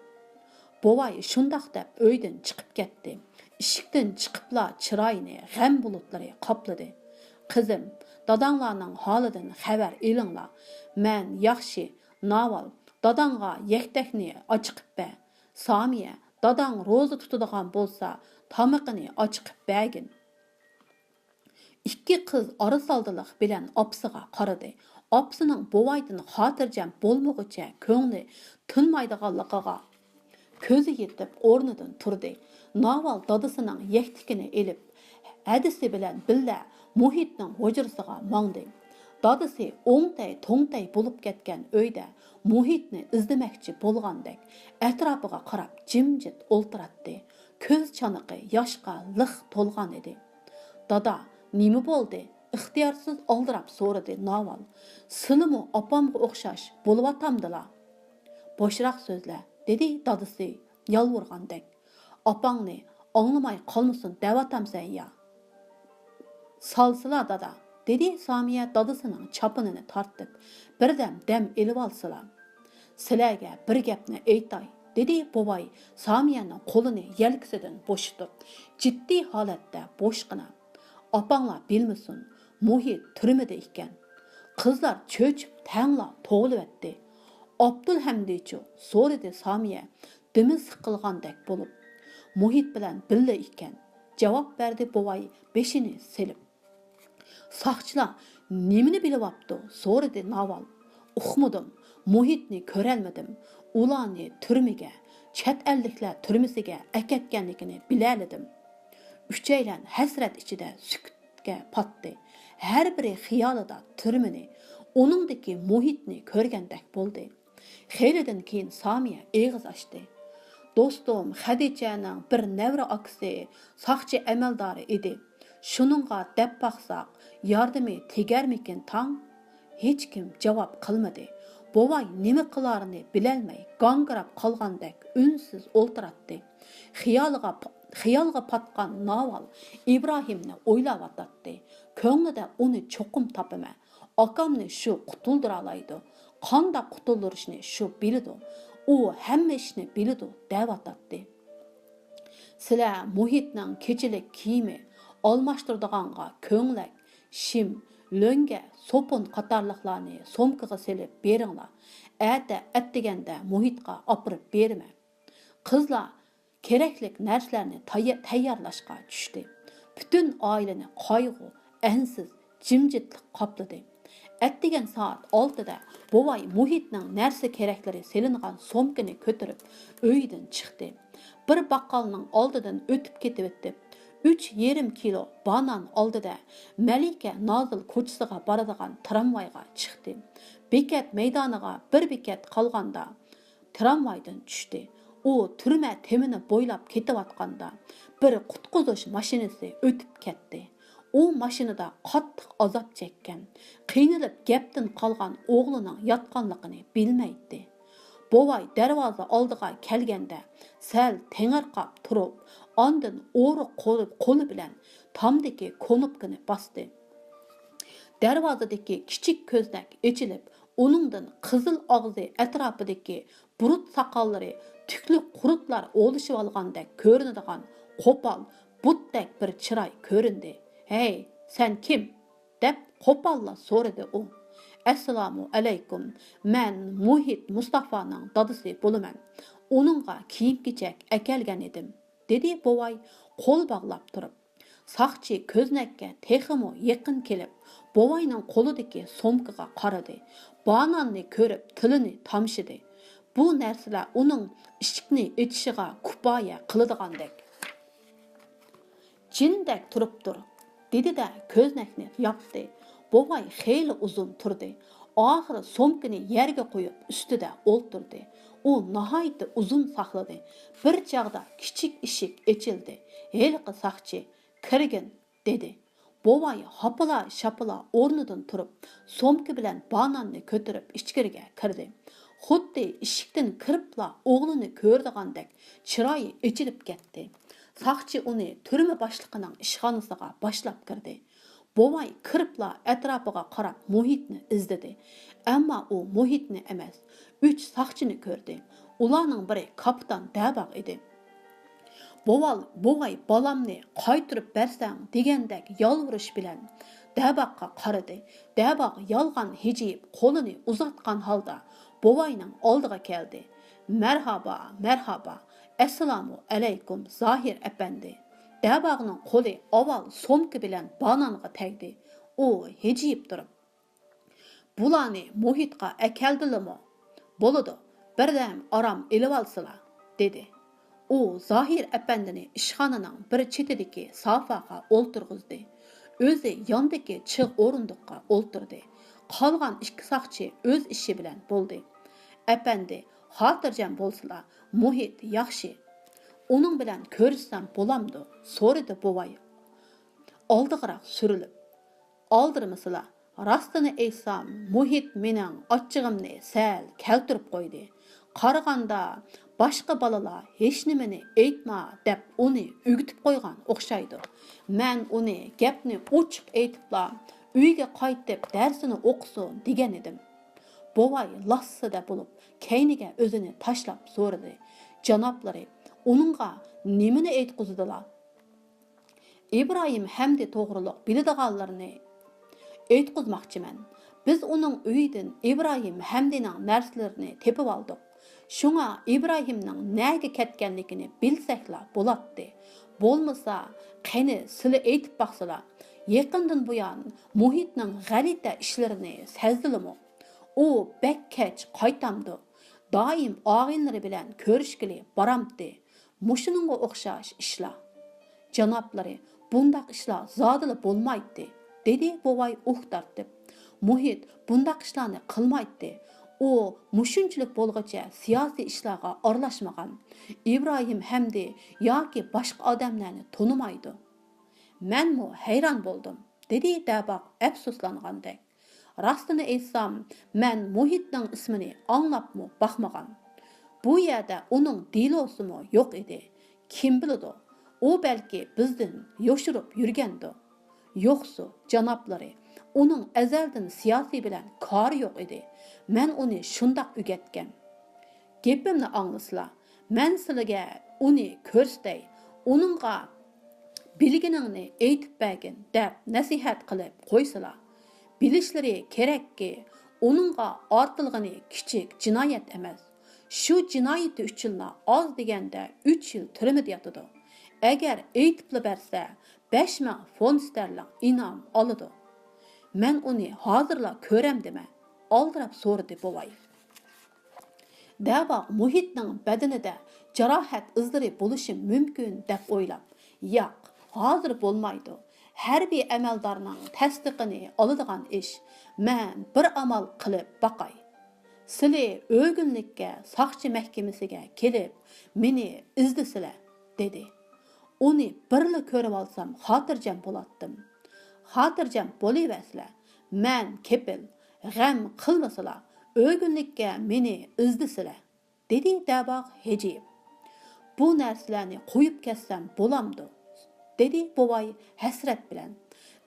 بوۋاي شۇنداق دەپ ئۆيدىن چىقىپ كەتتى. ئىشىكتىن چىقىپلا چىرايىنى غەم بۇلۇتلىرى قاپلىدى. قىزىم، داداڭلارنىڭ ھالىدىن خەۋەر ئېلىڭلار. مەن ياخشى، ناۋال، داداڭغا يەكتەكنى ئاچىقىپ بەر. سامىيە، داداڭ روزا تۇتىدىغان بولسا، تامىقىنى ئاچىقىپ بەرگىن. ئىككى قىز ئارىسالدىلىق بىلەن ئاپىسىغا قارىدى. ئاپىسىنىڭ بوۋايدىن خاتىرجەم بولمىغۇچە كۆڭلى تىنمايدىغانلىقىغا كۆزى يېتىپ ئورنىدىن تۇردى. ناۋال دادىسىنىڭ يەكتىكىنى ئېلىپ، ھەدىسى بىلەن بىللە مۇھىتنىڭ ھۇجرىسىغا ماڭدى. دادىسى ئوڭتەي-توڭتەي بولۇپ كەتكەن ئۆيدە مۇھىتنى ئىزدىمەكچى بولغاندەك ئەتراپىغا قاراپ جىمجىت ئولتۇراتتى. كۆز چانىقى ياشقا لىق تولغان ئىدى. دادا، نېمە بولدى؟ ئىختىيارسىز ئالدىراپ سورىدى ناۋال. سىلىمۇ ئاپامغا ئوخشاش بولۇۋاتامدىلا؟ بوشراق سۆزلە، دېدى دادىسى يالۋۇرغاندەك. ئاپاڭنى ئاڭلىماي قالمىسۇن دەۋاتامسەن يا؟ سالسىلا دادا، دېدى سامىيە دادىسىنىڭ چاپىنىنى تارتىپ، بىردەم دەم ئېلىۋالسىلا. سىلەرگە بىر گەپنى ئېيتاي، دېدى بوۋاي سامىيەنىڭ قولىنى يەلكىسىدىن بوشىتىپ، جىددىي ھالەتتە بوشقىنا. ئاپاڭلار بىلمىسۇن، مۇھىت تۈرمىدە ئىكەن. قىزلار چۆچۈپ تەڭلا توۋلىۋەتتى. ئابدۇلھەمدىچۇ؟ سورىدى سامىيە دېمى سىقىلغاندەك بولۇپ. مۇھىت بىلەن بىللە ئىكەن، جاۋاب بەردى بوۋاي بېشىنى سېلىپ. ساقچىلار نېمىنى بىلىۋاپتۇ؟ سورىدى ناۋال. ئۇقمىدىم، مۇھىتنى كۆرەلمىدىم. ئۇلارنى تۈرمىگە، چەت ئەللىكلەر تۈرمىسىگە ئەكەتكەنلىكىنى بىلەلىدىم. ئۈچەيلەن ھەسرەت ئىچىدە سۈكۈتكە پاتتى. ھەر بىرى خىيالىدا تۈرمىنى، ئۇنىڭدىكى مۇھىتنى كۆرگەندەك بولدى. خېلىدىن كېيىن سامىيە ئېغىز ئاچتى. دوستۇم خەدىچەنىڭ بىر نەۋرە ئاكىسى ساقچى ئەمەلدارى ئىدى. شۇنىڭغا دەپ باقساق، ياردىمى تېگەرمىكىن تاڭ؟ ھېچكىم جاۋاب قىلمىدى. بوۋاي نېمە قىلارىنى بىلەلمەي گاڭگىراپ قالغاندەك ئۈنسىز ئولتۇراتتى. خىيالىغا، خىيالغا پاتقان ناۋال ئىبراھىمنى ئويلاۋاتاتتى. كۆڭلىدە ئۇنى چوقۇم تاپىمەن. ئاكامنى شۇ قۇتۇلدۇرالايدۇ. قانداق قۇتۇلدۇرۇشنى شۇ بىلىدۇ. ئۇ ھەممە ئىشنى بىلىدۇ دەۋاتاتتى. سىلەر مۇھىتنىڭ كېچىلىك كىيىمى، ئالماشتۇرىدىغانغا كۆڭلەك، شىم، لۆڭگە، سوپۇن قاتارلىقلارنى سومكىغا سېلىپ بېرىڭلار. ئەتە ئەتىگەندە مۇھىتقا ئاپىرىپ بېرىمەن. قىزلار كېرەكلىك نەرسىلەرنى تەييە-، تەييارلاشقا چۈشتى. پۈتۈن ئائىلىنى قايغۇ، ئەنسىز، جىمجىتلىق قاپلىدى. ئەتىگەن سائەت ئالتىدە بوۋاي مۇھىتنىڭ نەرسە-كېرەكلىرى سېلىنغان سومكىنى كۆتۈرۈپ ئۆيدىن چىقتى. بىر باققالنىڭ ئالدىدىن ئۆتۈپ كېتىۋېتىپ، ئۈچ يېرىم كىلو بانان ئالدى-دە، مەلىكە نازىل كوچىسىغا بارىدىغان ترامۋايغا چىقتى. بېكەت مەيدانىغا بىر بېكەت قالغاندا، ترامۋايدىن چۈشتى. ئۇ تۈرمە تېمىنى بويلاپ كېتىۋاتقاندا، بىر قۇتقۇزۇش ماشىنىسى ئۆتۈپ كەتتى. ئۇ ماشىنىدا قاتتىق ئازاب چەككەن، قىينىلىپ گەپتىن قالغان ئوغلىنىڭ ياتقانلىقىنى بىلمەيتتى. بوۋاي دەرۋازا ئالدىغا كەلگەندە سەل تېڭىرقاپ تۇرۇپ، ئاندىن ئورۇق قولى، قولى بىلەن تامدىكى كونۇپكىنى باستى. دەرۋازىدىكى كىچىك كۆزنەك ئېچىلىپ، ئۇنىڭدىن قىزىل ئاغزى ئەتراپىدىكى بۇرۇت ساقاللىرى تۈكلۈك قۇرتلار ئولىشىۋالغاندەك كۆرۈنىدىغان قوپال، بۇتتەك بىر چىراي كۆرۈندى. «ھەي، سەن كىم؟» دەپ قوپاللا سورىدى ئۇ. «ئەسسالامۇ ئەلەيكۇم، مەن مۇھىت مۇستافانىڭ دادىسى بولىمەن. ئۇنىڭغا كىيىم-كېچەك ئەكەلگەن ئىدىم»، دېدى بوۋاي قول باغلاپ تۇرۇپ. ساقچى كۆزنەككە تېخىمۇ يېقىن كېلىپ، بوۋاينىڭ قولىدىكى سومكىغا قارىدى. باناننى كۆرۈپ تىلىنى تامشىدى. بۇ نەرسىلەر ئۇنىڭ ئىشىكنى ئېچىشىغا كۇپايە قىلىدىغاندەك. «جىندەك تۇرۇپ تۇر» دېدى-دە، كۆزنەكنى ياپتى. بوۋاي خېلى ئۇزۇن تۇردى. ئاخىرى سومكىنى يەرگە قويۇپ، ئۈستىدە ئولتۇردى. ئۇ ناھايىتى ئۇزۇن ساقلىدى. بىر چاغدا كىچىك ئىشىك ئېچىلدى. ھېلىقى ساقچى «كىرگىن» دېدى. بوۋاي ھاپىلا-شاپىلا ئورنىدىن تۇرۇپ، سومكا بىلەن باناننى كۆتۈرۈپ ئىچكىرىگە كىردى. خۇددى ئىشىكتىن كىرىپلا ئوغلىنى كۆرىدىغاندەك چىرايى ئېچىلىپ كەتتى. ساقچى ئۇنى تۈرمە باشلىقىنىڭ ئىشخانىسىغا باشلاپ كىردى. بوۋاي كىرىپلا ئەتراپىغا قاراپ مۇھىتنى ئىزدىدى. ئەمما ئۇ مۇھىتنى ئەمەس، ئۈچ ساقچىنى كۆردى. ئۇلارنىڭ بىرى كاپىتان دەباغ ئىدى. بوۋال، بوۋاي، بالامنى قايتۇرۇپ بەرسەڭ دېگەندەك يالۋۇرۇش بىلەن دەباغقا قارىدى. دەباغ يالغان ھىجىيىپ قولىنى ئۇزاتقان ھالدا بوۋاينىڭ ئالدىغا كەلدى. مەرھابا، مەرھابا، ئەسسالامۇ ئەلەيكۇم زاھىر ئەپەندى. دەباغنىڭ قولى ئاۋۋال سومكا بىلەن بانانغا تەگدى. ئۇ ھىجىيىپ تۇرۇپ، بۇلارنى مۇھىتقا ئەكەلدىلىمۇ؟ بولىدۇ، بىردەم ئارام ئېلىۋالسىلا، دېدى. ئۇ زاھىر ئەپەندىنى ئىشخانىنىڭ بىر چېتىدىكى سافاغا ئولتۇرغۇزدى. ئۆزى ياندىكى چىغ ئورۇندۇققا ئولتۇردى. قالغان ئىككى ساقچى ئۆز ئىشى بىلەن بولدى. ئەپەندى، خاتىرجەم بولسىلا، مۇھىت ياخشى. ئۇنىڭ بىلەن كۆرۈشسەم بولامدۇ؟ سورىدى بوۋاي ئالدىغىراق سۈرۈلۈپ. ئالدىرىمىسىلا، راستىنى ئېيتسام، مۇھىت مېنىڭ ئاچچىقىمنى سەل كەلتۈرۈپ قويدى. قارىغاندا، باشقا بالىلار ھېچنېمىنى ئېيتما دەپ ئۇنى ئۆگىتىپ قويغان ئوخشايدۇ. مەن ئۇنى گەپنى ئوچۇق ئېيتىپلا، ئۆيگە قايتىپ دەرسىنى ئوقۇسۇن دېگەنىدىم. بوۋاي لاسسىدە بولۇپ، كەينىگە ئۆزىنى تاشلاپ سورىدى. جانابلىرى، ئۇنىڭغا نېمىنى ئېيتقۇزدىلا؟ ئىبراھىم ھەمدى توغرۇلۇق بىلىدىغانلىرىنى ئېيتقۇزماقچىمەن. بىز ئۇنىڭ ئۆيىدىن ئىبراھىم ھەمدىنىڭ نەرسىلىرىنى تېپىۋالدۇق. شۇڭا ئىبراھىمنىڭ نەگە كەتكەنلىكىنى بىلسەكلا بولاتتى. بولمىسا، قېنى سىلى ئېيتىپ باقسىلا، يېقىندىن بۇيان مۇھىتنىڭ غەلىتە ئىشلىرىنى سەزدىلىمۇ؟ ئۇ بەك كەچ قايتامدۇ؟ دائىم ئاغىنىلىرى بىلەن كۆرۈشكىلى بارامتى؟ مۇشۇنىڭغا ئوخشاش ئىشلار. جانابلىرى، بۇنداق ئىشلار زادىلا بولمايتتى، دېدى بوۋاي ئۇھ تارتىپ. مۇھىت بۇنداق ئىشلارنى قىلمايتتى. ئۇ مۇشۇنچىلىك بولغۇچە سىياسىي ئىشلارغا ئارىلاشمىغان. ئىبراھىم ھەمدى ياكى باشقا ئادەملەرنى تونۇمايدۇ. مەنمۇ ھەيران بولدۇم، دېدى دەباغ ئەپسۇسلانغاندەك. راستىنى ئېيتسام، مەن مۇھىتنىڭ ئىسمىنى ئاڭلاپمۇ باقمىغان. بۇ يەردە ئۇنىڭ دېلوسىمۇ يوق ئىدى. كىم بىلىدۇ، ئۇ بەلكى بىزدىن يوشۇرۇپ يۈرگەندۇ. يوقسۇ، جانابلىرى، ئۇنىڭ ئەزەلدىن سىياسىي بىلەن كارى يوق ئىدى. مەن ئۇنى شۇنداق ئۆگەتكەن. گېپىمنى ئاڭلىسىلا، مەن سىلىگە ئۇنى كۆرسىتەي، ئۇنىڭغا بىلگىنىڭنى ئېيتىپ بەرگىن دەپ نەسىھەت قىلىپ قويسىلا. بىلىشلىرى كېرەككى، ئۇنىڭغا ئارتىلغىنى كىچىك جىنايەت ئەمەس. شۇ جىنايىتى ئۈچۈنلا ئاز دېگەندە ئۈچ يىل تۈرمىدە ياتىدۇ. ئەگەر ئېيتىپلا بەرسە، بەش مىڭ فونت ستېرلىڭ ئىنئام ئالىدۇ. مەن ئۇنى ھازىرلا كۆرەمدىمەن؟ ئالدىراپ سورىدى بوۋاي. دەباغ مۇھىتنىڭ بەدىنىدە جاراھەت ئىزلىرى بولۇشى مۇمكىن دەپ ئويلاپ، ياق، ھازىر بولمايدۇ. ھەربىي ئەمەلدارنىڭ تەستىقىنى ئالىدىغان ئىش. مەن بىر ئامال قىلىپ باقاي. سىلى ئۆگۈنلۈككە ساقچى مەھكىمىسىگە كېلىپ، مېنى ئىزدىسىلە، دېدى. ئۇنى بىرلا كۆرۈۋالسام خاتىرجەم بولاتتىم. خاتىرجەم بولۇۋەرسىلە، مەن كېپىل، غەم قىلمىسىلا، ئۆگۈنلۈككە مېنى ئىزدىسىلە، دېدى دەباغ ھىجىيىپ. بۇ نەرسىلەرنى قويۇپ كەتسەم بولامدۇ؟ دېدى بوۋاي ھەسرەت بىلەن.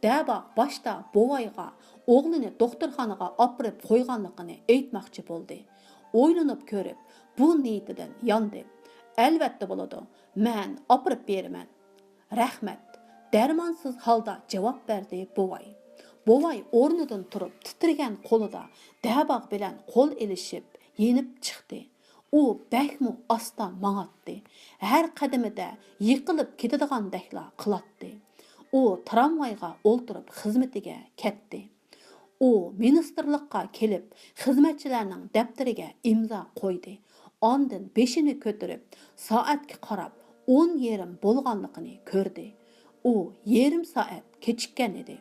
دەباغ باشتا بوۋايغا ئوغلىنى دوختۇرخانىغا ئاپىرىپ قويغانلىقىنى ئېيتماقچى بولدى. ئويلىنىپ كۆرۈپ، بۇ نىيىتىدىن ياندى. ئەلۋەتتە بولىدۇ، مەن ئاپىرىپ بېرىمەن. رەھمەت، دەرمانسىز ھالدا جاۋاب بەردى بوۋاي. بوۋاي ئورنىدىن تۇرۇپ، تىترىگەن قولىدا دەباغ بىلەن قول ئېلىشىپ، يېنىپ چىقتى. ئۇ بەكمۇ ئاستا ماڭاتتى. ھەر قەدىمىدە يىقىلىپ كېتىدىغاندەكلا قىلاتتى. ئۇ ترامۋايغا ئولتۇرۇپ خىزمىتىگە كەتتى. ئۇ مىنىستىرلىققا كېلىپ، خىزمەتچىلەرنىڭ دەپتىرىگە ئىمزا قويدى. ئاندىن بېشىنى كۆتۈرۈپ، سائەتكە قاراپ، ئون يېرىم بولغانلىقىنى كۆردى. ئۇ يېرىم سائەت كېچىككەن ئىدى.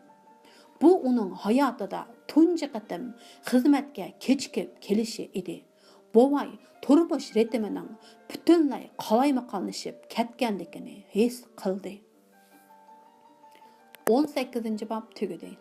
بۇ ئۇنىڭ ھاياتىدا تۇنجى قېتىم خىزمەتكە كېچىكىپ كېلىشى ئىدى. بوۋاي تۇرمۇش رىتىمىنىڭ پۈتۈنلەي قالايمىقانلىشىپ كەتكەنلىكىنى ھېس قىلدى. ئون سەككىزىنچى باب تۈگىدى.